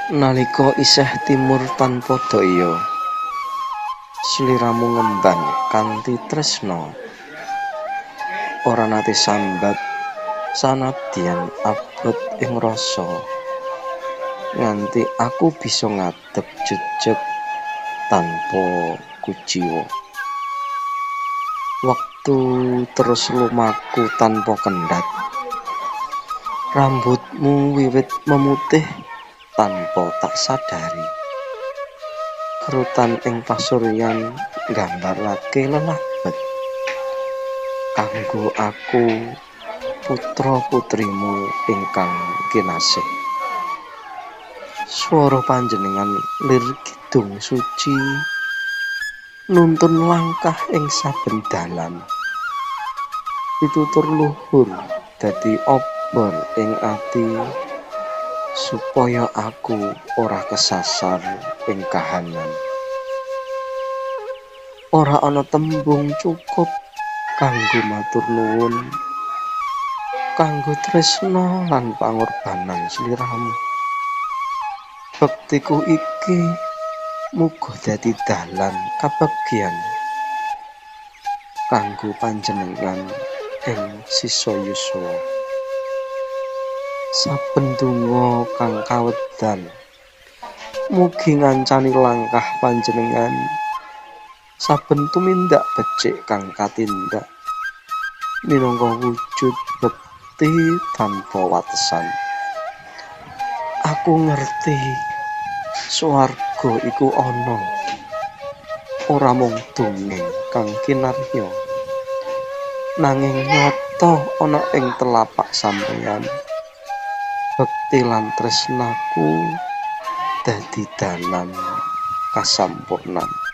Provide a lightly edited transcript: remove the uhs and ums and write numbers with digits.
Nalika isih timur tanpa daya, sliramu ngemban kanthi tresna. Ora nate sambat sanadyan abot ing rasa, nganti aku bisa ngadeg jejeg tanpa kuciwa. Wektu terus lumaku tanpa kendhat. Rambutmu wiwit memutih tanpa tak sadari. Kerutan ing pasuryan nggambarake lelabet kanggo aku putra-putrimu ingkang kinasih. Swara panjenengan lir kidung suci nuntun langkah ing saben dalan. Pitutur luhur dadi obor ing ati supaya aku ora kesasar ing kahanan. Ora ana tembung cukup kanggo matur nuwun, kanggo tresna lan pangorbanan sliramu. Bektiku iki muga dadi dalan kabagyan kanggo panjenengan ing sisa yuswa. Saben donga kang kawedal mugi ngancani langkah panjenengan. Saben tumindak becik kang katindak minangka wujud bekti tanpa watesan. Aku ngerti swarga iku ana, ora mung dongeng kang kinarya, nanging nyata ana ing telapak sampeyan. Bekti lan tresnaku dadi dalan kasampurnan.